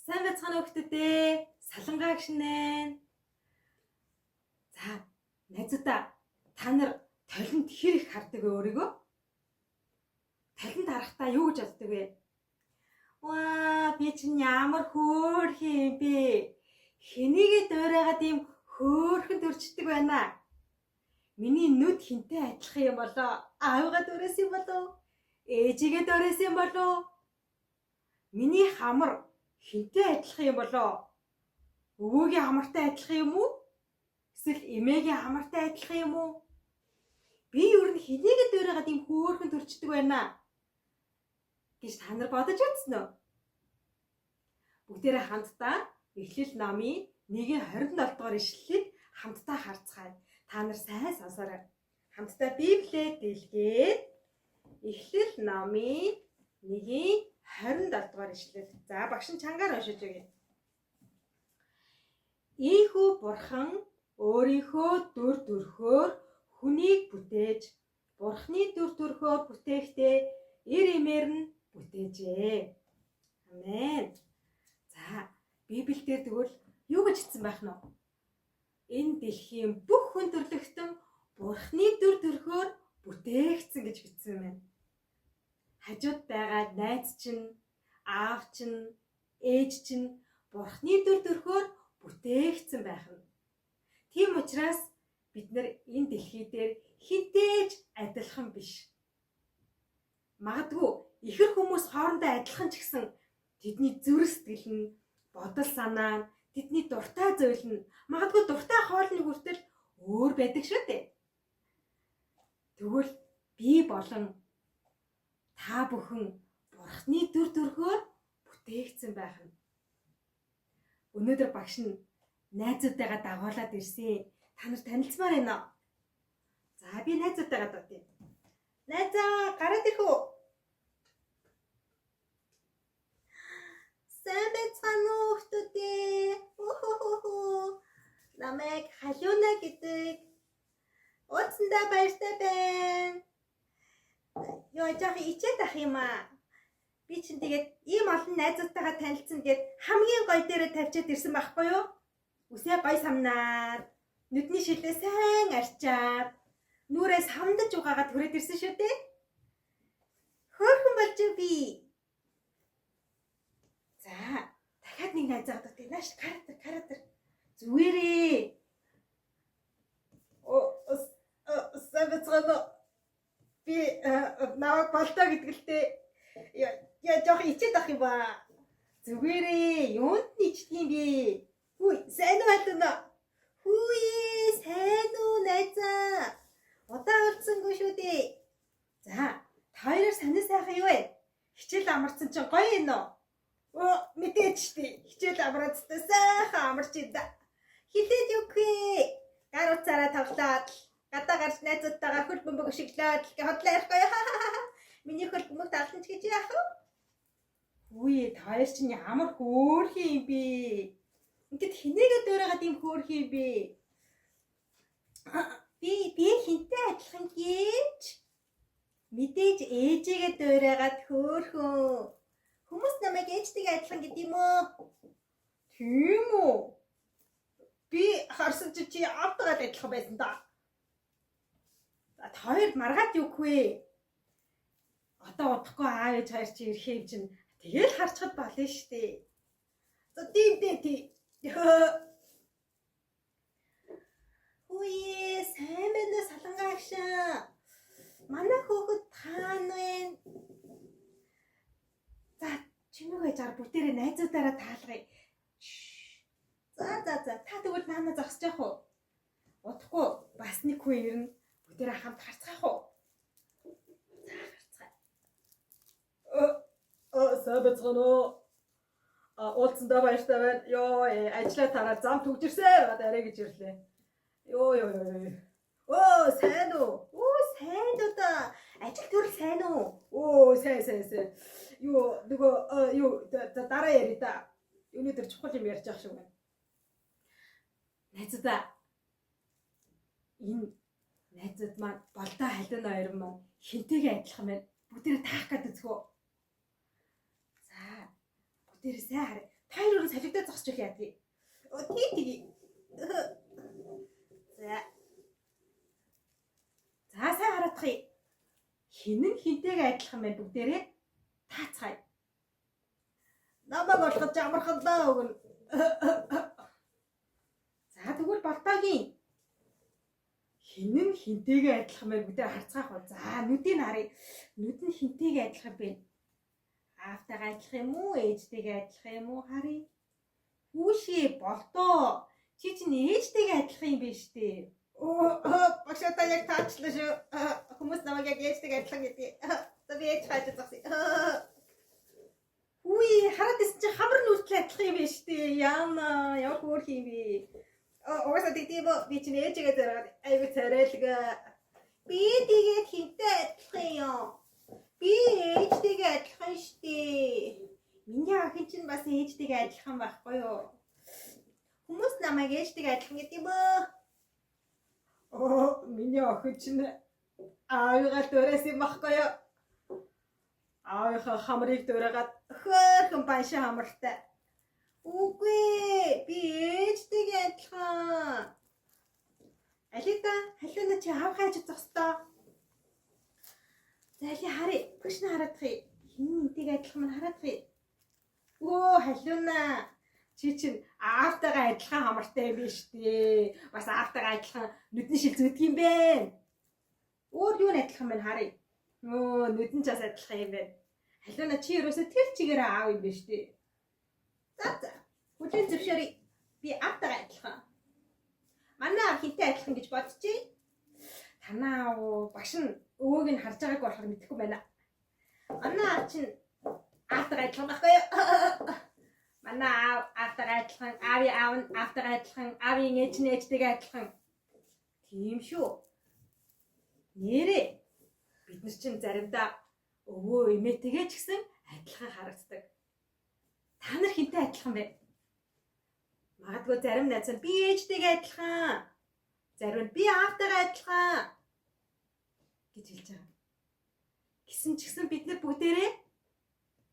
Сайн байцгаана уу хүүхдүүдээ. Салангаа гшинэ. За, найзуудаа та нар толинд хэр их хардаг вэ өөрийгөө? Толинд харахтаа юу гэж боддог вэ? Ваа, би чинь ямар хөөрхөн юм бэ? Хэнийгээ дуурайгаад ийм хөөрхөн төрчдөг байна. Миний нүд хинтэй адилхан юм болоо? Аавыгаа дуурайсан юм болов? Ээжигээ дуурайсан юм болов? Миний хамар хинтэй адилхан юм болоо? Өвөөгийн хамартай адилхан юм уу? Эсвэл эмээгийн хамартай адилхан юм уу? Би ер нь хэнийгээ дуурайгаад ийм хөөрхөн төрчдөг байна гэж та нар бодож үзсэн үү? Бүгдээрээ хамтдаа Эхлэл номын 1:27 дугаар ишлэлийг хамтдаа харцгаая. Та нар сайн сонсоорой. Хамтдаа Библиэд дэлгээд Эхлэл номын 1:27 дугаар ишлэл. За, багш нь чангаар уншиж өгье. Ийхүү Бурхан өөрийнхөө дүр төрхөөр хүнийг бүтээж, Бурханы дүр төрхөөр бүтээхдээ эр эмээр нь бүтээжээ. Амен. За, Библиэлд тэгвэл юу гэж хэлсэн байх нь вэ? Энэ дэлхийн бүх хүн төрлөختөн Бурханы дүр төрхөөр бүтээгдсэн гэж бичсэн байна. Хажууд байгаа найз чинь, аав чинь, ээж чинь Бурханы дүр төрхөөр бүтээгдсэн байх нь. Тийм учраас бид нар энэ дэлхий дээр хинтэй ч адилхан биш. Магадгүй ихэр хүмүүс хоорондоо адилхан ч гэсэн тэдний зүрх сэтгэл нь, бодол санаа нь, тэдний дуртай зүйл нь, магадгүй дуртай хоолны хүртэл өөр байдаг шүү дээ. Тэгвэл би болон та бүхэн Бурхны дүр төрхөөр бүтээгдсэн байх нь. Өнөөдөр багш нь найзуудтайгаа дагуулад ирсэн. Та нар танилцмаар байна уу? За, би найзуудтайгаа дуудъя. Найзаа, гараад ирэх үү? Сайн байцгаана уу хүүхдүүдээ? Хөө. Намайг Халиуна гэдэг. Уулзсандаа баяртай байна. Йоо, жоохон ичээд ах юм аа. Би чинь тэгээд ийм олон найзуудтайгаа танилцсан гээд хамгийн гоё дээрээ тавьчаад ирсэн байхгүй юу? Үсээ гоё самнаад, нүдний шилээ сайн арчаад, нүрээ самдаж угаагаад хүрээд ирсэн шүү дээ. Хөөрхөн болж би. За, дахиад нэг найз аваад тий. Нааш каратер, каратер. Зүгээрээ. О, сайн байцгаана уу? Би намайг болдоо гэдэг л дээ. Яа, жоох ичээд ах юм ба. Зүгээрээ, юунд нь ичдэг юм бэ? Хүй, сайн уу халуuna? Хүйе, сайн уу найзаа? Удаа уулзсангүй шүү дээ. За, та хоёроор сонин сайхан юу вэ? Хичээл амарсан чинь гоё юм уу? Оо, мэдээж штий. Хичээл амраад сайхан амарч юм да. Хилээд юугүй. Гар утсаараа тоглоод, гадаа гарч найзуудтайгаа хөл бөмбөг өшиглөөд л хотлоо ярихгүй. Миний хөл бөмбөг тоглоно ч гэж яах вэ? Үгүй, та хоёр чинь ямар хөөрхөн юм бэ? Ингээд хинээгээ дуурайгаад ийм хөөрхөн юм бэ? Би хинтэй адилхан гэж мэдээж ээжигээ дуурайгаад хөөрхөн. Хүмүүс намайг ээжтэйгээ адилхан гэдэг юм уу? Тийм үү? Би харсан чи чи аавтайгаа л адилхан байсан да. За, та хоёр маргаад юу вэ? Одоо удахгүй аав ээж хоёр чи ирэх юм чинь тэгэл харчхад болно шүү дээ. За, тийм дээ тий. Үе, сайн байна уу Салангаа агшаа? Манай хөөхөд хаана вэ? За, чимээг байж байгаа бүгдээрээ найзуудаараа таалгая. За, за, за, та тэгвэл наана зогсож явах уу? Удахгүй бас нэг хүн ирнэ. Бүгдээрээ хамт харцгаах уу? За, харцгаая. Сайн байцгаана уу? Уулзсандаа баяртай байна. Йоо, ажлаа тараад зам түгжирсэн. Одоо арай гэж ирлээ. Йоо, ёо, ёо. Оо, сайн уу? Оо, сайн даа. Ажил төрөл сайн уу? Оо, сайн, сайн, сайн. Юу, нөгөө юу, дараа ярий да. Өнөөдөр чухал юм ярьж байгаа шиг байна. Найзуудаа, энэ найзууд маань Болдоо Халиуна хоёр маань хинтэйгээ адилхан байна. Бүгдээрээ таах гээд үзэх үү? За, бүгдээрээ сайн харъя. Та хоёр нь солигдоо зогсож их яадгийг. Тий тий. За. За сайн хараадах. Хин нь хинтэйгээ адилхан байна бүгдээрээ таацгаая. Намайг болоход амархан даа өгнө. За тэгвэл болтоогийн хин нь хинтэйгээ адилхан байна бүгдээ харцгаах уу. За нүдийг харъя. Нүд нь хинтэйгээ адилхан байна. Аавтайгаа адилхан юм уу? Ээжтэйгээ адилхан юм уу? Харъя. Хүүшээ болтоо. Чи чинь ээжтэйгээ адилхан юм биш үү? Оо багшаа та яг таачлаа шүү. Хүмүүс намайг яг ээжтэйгээ адилхан гэдэг. За би ээж хааж зогсъё. Үгүй хараад исэн чинь хамар нүртэл адилхан юм биш үү? Яана ямар хөөрх юм бэ? Угаасаа тэгдэм бо би чинь ээжигээ зориод айгүй царайлгаа. Би тэгээд хинтэй адилхан юм. Би ээжтэйгээ адилхан штэ. Миний охин чинь бас ээжтэйгээ адилхан байхгүй юу? Хүмүүс намайг ээжтэйгээ адилхан гэдэг юм бөө. Оо, миний охин чинь аавыгаа дуурайсан юм байхгүй юу? Аавынхаа хамрыг дуурайгаад хөөхөн баншин хамартай. Үгүй, би ээжтэйгээ адилхан. Алита, халиуна чи аав хайж зогсдоо. За али харъя. Багш нь хараадах. Хин энтэйг адилхан мань хараадах. Өө халиуна чи чинь аавтайгаа адилхан хамартай юм биш үү? Бас аавтайгаа адилхан нүдний шил зүйдэг юм бэ. Өөр юу нь адилхан байна харъя. Өө нүдэн ч бас адилхан юм байна. Халиуна чи ерөөсөө тэр чигээрээ аав юм биш үү? За за. Хүлээн зөвшөөрье. Би аавтайгаа адилхан. Манай аав хинтэй адилхан гэж бодчих. Танаа аав багш нь өвөөг нь харж байгааг болохоор мэдэхгүй байна. Манай аав чинь аавтайгаа адилхан байхгүй юу? Манай аав аавтайгаа адилхан, аавын аав нь аавтайгаа адилхан, аавын ээж нь ээжтэйгээ адилхан. Тийм шүү. Нэрээ бид нар чинь заримдаа өвөө эмээтэйгээ ч гэсэн адилхан харагддаг. Та нар хинтэй адилхан бэ? Магадгүй зарим найз нь би ээжтэйгээ адилхан. Зарим нь би аавтайгаа адилхан гэж хэлж байгаа. Гэсэн ч гэсэн бид нар бүгдээрээ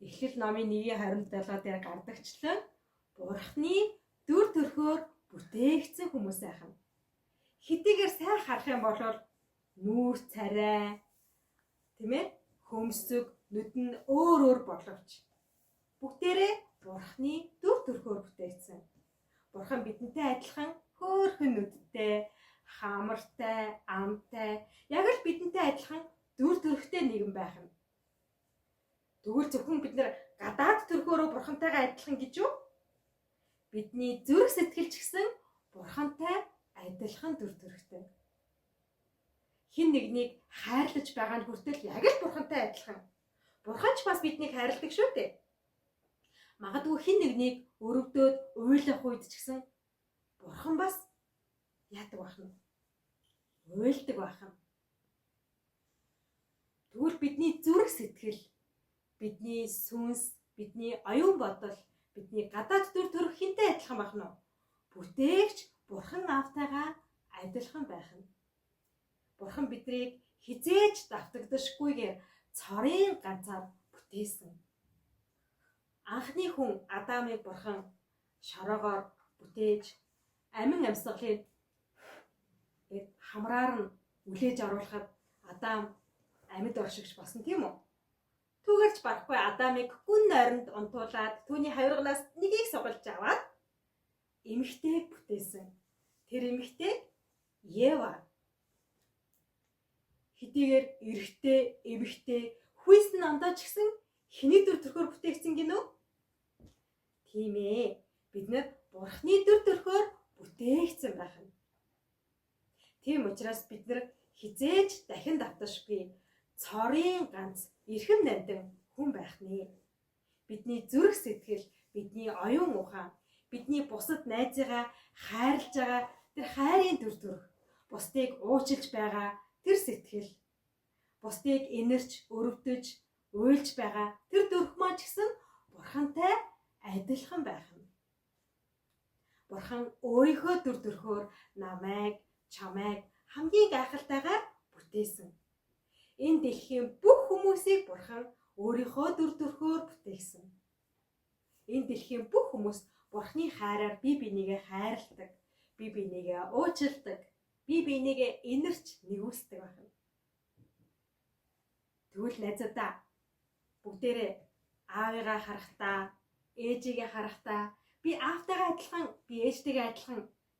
Эхлэл номын 1:27 дээр гардагчлан Бурхны дүр төрхөөр бүтээгдсэн хүмүүс айхан. Хэдийгээр сайн харах юм бол нүүр царай тийм ээ хөмсөг нүд нь өөр өөр боловч бүгдээрээ Бурхны дүр төрхөөр бүтээгдсэн. Бурхан бидэнтэй адилхан хөөрхөн нүдтэй, хамартай, амтай, яг л бидэнтэй адилхан дүр төрхтэй нэгэн байх нь. Тэгвэл зөвхөн бид нэр гадаад төрхөөрөө бурхантайгаа адилхан гэж юу? Бидний зүрх сэтгэл ч гэсэн бурхантай адилхан дүр төрхтэй. Хин нэгнийг хайрлаж байгаа нь хүртэл яг л бурхантай адилхан. Бурхан ч бас биднийг хайрладаг шүү дээ. Магадгүй хин нэгнийг өрөвдөөд уйлах үед ч гэсэн бурхан бас яадаг байх нь? Уйлдаг байх нь. Тэгвэл бидний зүрх сэтгэл, бидний сүнс, бидний оюун бодол, бидний гадаад дүр төрх хинтэй адилхан байх нь уу? Бүтээгч Бурхан аавтайгаа адилхан байх нь. Бурхан биднийг хизээж давтагдашгүйгээр цорын ганцаар бүтээсэн. Анхны хүн Адамыг Бурхан шороогоор бүтээж амин амьсгалыг гээд хамраар нь үлээж оруулахад Адам амьд оршигч болсон тийм үү? Түүгэрч барахгүй Адамыг гүн нойронд унтуулад түүний хавирганаас нэгийг сугалж аваад эмэгтэйг бүтээсэн. Тэр эмэгтэй Ева. Хэдийгээр эрэгтэй, эмэгтэй хүйсэн ондоо ч гэсэн хэний дүр төрхөөр бүтээгдсэн гинөө? Тийм ээ. Бид нэр Бурхны дүр төрхөөр бүтээгдсэн байх нь. Тийм учраас бид нар хизээж дахин давташгүй цорын ганц эрхэм нандин хүн байх нэ. Бидний зүрх сэтгэл, бидний оюун ухаан, бидний бусад найзыгаа хайрлаж байгаа тэр хайрын дүр төрх, бусдыг уучлж байгаа тэр сэтгэл, бусдыг инэрч, өрөвдөж, уйлж байгаа тэр төрх маань ч гэсэн Бурхантай адилхан байх нь. Бурхан өөрийнхөө дүр төрхөөр намайг, чамайг хамгийн гайхалтайгаар бүтээсэн. Энэ дэлхийн бүх хүмүүсийг Бурхан өөрийнхөө дүр төрхөөр бүтээсэн. Энэ дэлхийн бүх хүмүүс Бурхны хайраар бие бинийгээ хайрладаг, бие бинийгээ уучилдаг, бие бинийгээ инэрч нэгүсдэг байна. Тэгвэл найзуудаа бүгдээрээ аавыгаа харахтаа, ээжигээ харахтаа би аавтайгаа адилхан, би ээжтэйгээ адилхан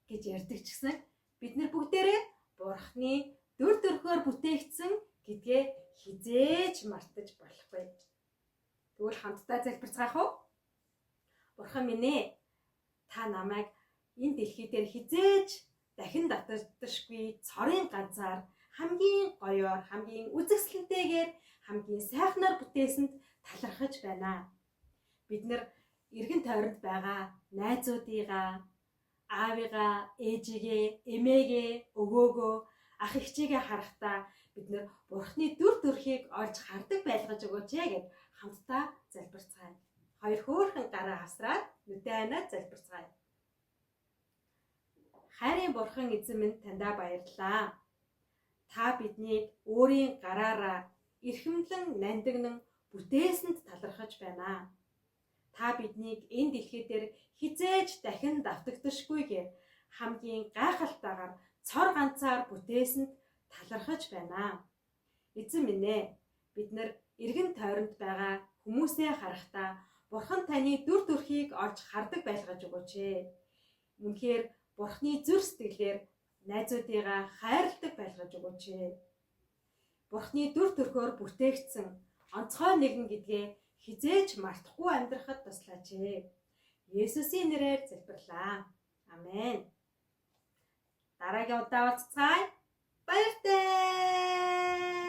гэж ярьдаг ч гэсэн бид нар бүгдээрээ Бурхны дүр төрхөөр бүтээгдсэн гэдгээ хизээж мартаж болохгүй. Тэгвэл хамтдаа залбирцгаах уу? Бурхан минь ээ, та намайг энэ дэлхий дээр хизээж дахин давтагдашгүй цорын ганцаар хамгийн гоёор, хамгийн үзэсгэлэнтэйгээр, хамгийн сайхнаар бүтээсэнд талархаж байна. Бид нар эргэн тойронд байгаа найзуудыгаа, аавыгаа, ээжигээ, эмээгээ, өвөөгөө, ах эгчийгээ харахтаа бид нар Бурхны дүр төрхийг олж хардаг байлгаж өгөөч ээ гэд хамтдаа залбирцгаая. Хоёр хөөрхөн гараа хавсраад нүдээ айнаад залбирцгаая. Хайрын Бурхан эзэн минь, таньдаа баярлалаа. Та биднийг өөрийн гараараа эрхэмлэн нандинан бүтээсэнд талархаж байна. Та биднийг энэ дэлхий дээр хизээж дахин давтагдашгүйгээр хамгийн гайхалтайгаар цор ганцаар бүтээсэнд талархаж байна. Эзэн минь ээ, бид нар эргэн тойронд байгаа хүмүүсээ харахтаа Бурхан таны дүр төрхийг олж хардаг байлгаж өгөөч ээ. Үнэхээр Бурханы зүрх сэтгэлээр найзуудыгаа хайрладаг байлгаж өгөөч ээ. Бурханы дүр төрхөөр бүтээгдсэн онцгой нэгэн гэдгээ хизээж мартахгүй амьдрахад туслаач ээ. Есүсийн нэрээр залбирлаа. Амен. Дараагийн удаа уулзцгаая. Баяртай.